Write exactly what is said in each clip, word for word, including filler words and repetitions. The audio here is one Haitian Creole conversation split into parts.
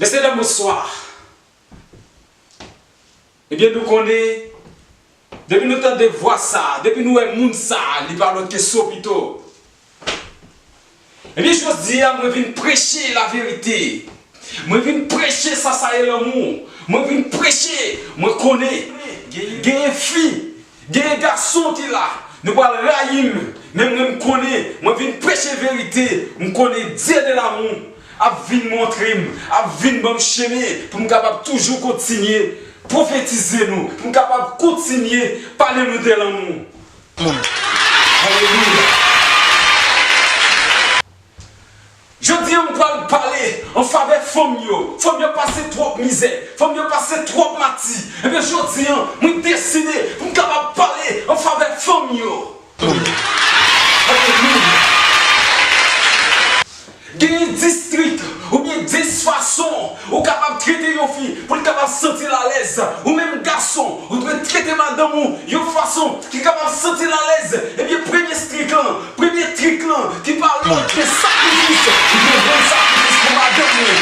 Mesye dam, bonswa. Ebyen, nou konnen, depi nou tande vwa sa, depi nou wè moun sa, li pa lòt ke Sopito. Ebyen, jodi a, mwen vin preche laverite. Mwen vin preche sa sa ye lanmou. Mwen vin preche, mwen konnen. Genyen fi, genyen gason ki la. Nou pral rayi m, men mwen m konnen, mwen vin preche verite. M konnen Dye de lamou ap vin montre m, ap vin ban m chemen pou m kapab toujou kontinye pwofetize nou, pou m kapab kontinye pale nou de lanmou. Alelouya. Jodi a, m pral pale an favè fanm yo. Fanm yo pase twòp mizè. Fanm yo pase twòp mati. Ebyen, jodi a, mwen deside pou m kapab pale an favè fanm yo. Alelouya. Genyen dis trik oubyen dis fason ou kapab trete yon fi pou l kapab santi l alèz. Ou menm gason, ou dwe trete madanm ou yon fason ki kapab santi l alèz. Ebyen, premye trik lan, premye trik lan, ki pa lòt ke sakrifis. Ou dwe rann sakrifis pou madanm ou.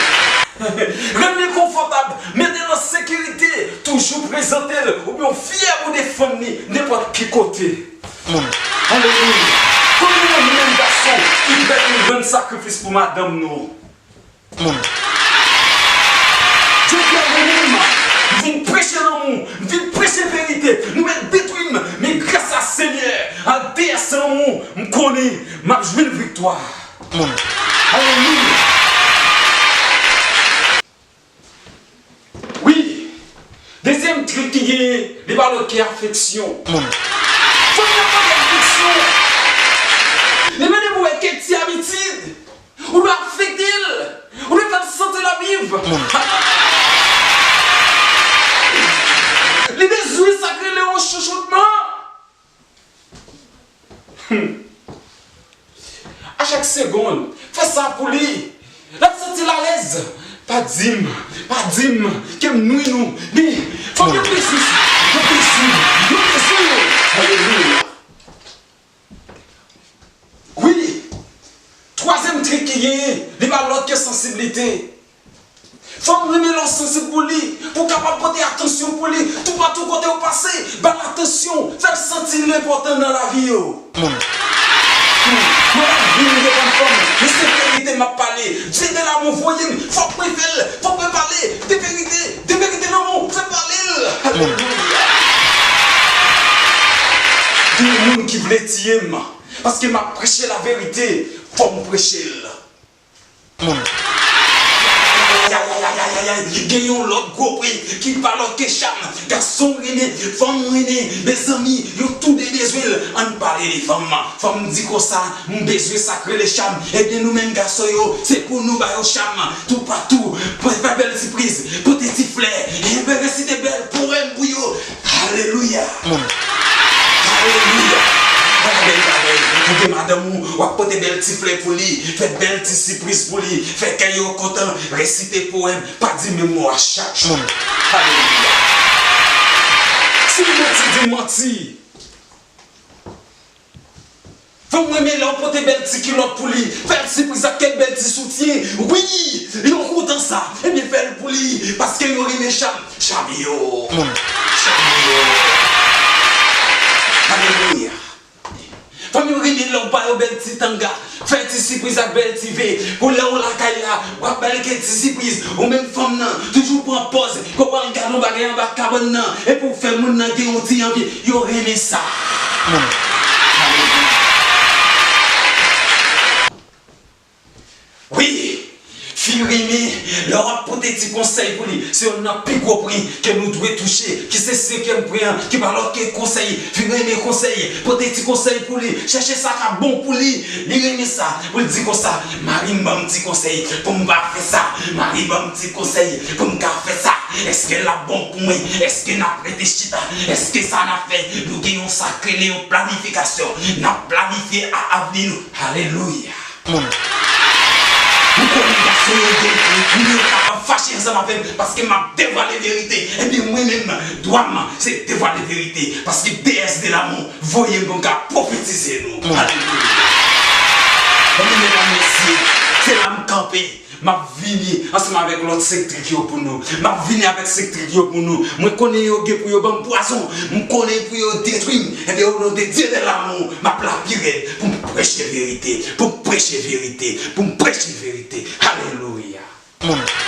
Rann li konfòtab, mete l an sekirite, toujou prezante l, oubyen w fyè pou defann li nenpòt ki kote. Alelouya. Konbyen nan nou menm gason ki prè pou n rann sakrifis pou madanm nou? Jodi a, mwen menm, m vin preche lanmou, m vin preche verite. Nou mèt detwi m, men gras a Senyè, a Deyès lanmou, m konnen m ap jwenn viktwa. Alelouya. Wi. Dezyèm trik ki genyen, li pa lòt ke afeksyon. Fanm nan mande afeksyon. Li mande pou wè kèk ti abitid. Ou dwe afekte l. Ou dwe fè l santi l ap viv. Li bezwen sa k rele yon chouchoutman. Hmm. A chak segonn, fè sa pou li. L ap santi l alèz. Pa di m, pa di m ke m nwi nou. Men, fòk yo bezwen sa. Yo bezwen, yo bezwen yo. Alelouya. Wi. Twazyèm trik ki genyen, li pa lòt ke sansiblite. Fanm renmen lè w sansib pou li, pou w kapab pote atansyon pou li, toupatou kote w pase, ba l atansyon, fè l santi l enpòtan nan lavi yo. Mwen pa vin defann fanm, men se verite m ap pale. Dye de lamou voye m, fòk mwen fè l, fòk mwen pale de verite, de verite lanmou, fè pale l. Alelouya. Gen moun ki vle tiye m, paske m ap preche laverite, fò m preche l. Ayayayayayay, gen yon lòt gwo pri ki pa lòt ke cham. Gason renmen, fanm renmen, mezanmi, yo tou de bezwen l. Ann pale de fanm. Fanm di konsa, m bezwen sa k rele cham. Ebyen, nou menm gason yo, se pou nou ba yo cham. Toupatou, fè bèl sipriz, pote ti flè, enben resite bèl powèm pou yo. Alelouya! Alelouya! Gade bèl bagay. Ou gen madanm ou, w ap pote bèl ti flè pou li, fè bèl ti sipriz pou li, fè kè yo kontan, resite powèm, pa di menm mo a chak jou. Alelouya! Si w manti, di manti. Fanm renmen lè w pote bèl ti kilòt pou li, fè l sipriz ak kèk bèl ti soutyen. Wi, yo kontan sa. Ebyen, fè l pou li, paske yo renmen cham. Cham yo. Cham yo. Alelouya. Fanm yo renmen lè w ba yo bèl ti tanga, fè ti sipriz ak bèl ti ve. Pou lè w lakay la, w ap ba l kèk ti sipriz. Ou menm fanm nan, toujou pran pòz, ke w al gade yon bagay anba kabann nan, epi w fè moun nan gen yon ti anvi. Yo renmen sa. Wi, fi renmen lè w ap pote ti konsèy pou li. Se youn nan pi gwo pri ke nou dwe touche, ki se senkyèm pri an, ki pa lòt ke konsèy. Fi renmen konsèy, pote ti konsèy pou li, chèche sa k ap bon pou li. Li renmen sa, pou l di konsa, mari m ban m ti konsèy pou m pa fè sa. Mari ban m ti konsèy pou m ka fè sa. Èske l ap bon pou mwen? Èske n ap rete chita? Èske sa n ap fè? Nou gen yon sa k rele yon planifikasyon. N ap planifye a avni nou. Alelouya! Ou konnen gason yo gen pou yo kapab fache ansanm avè m paske m ap devwale verite. Ebyen, mwen menm, dwa m, se devwale verite. Paske Déesse de l'amour voye m pou m ka pwofetize nou. Alelouya! Ebyen, medam, mesye, se la m kanpe. M ap vini ansanm avèk lòt senk trik yo pou nou. M ap vini avèk senk trik yo pou nou. Mwen konnen yo gen pou yo ban m pwazon. M konnen pou yo detwi m. Ebyen, au nom de Dieu de l'amour, m ap la pi rèd pou m preche verite. Pou m preche verite. Pou m preche verite. Alelouya. Moun.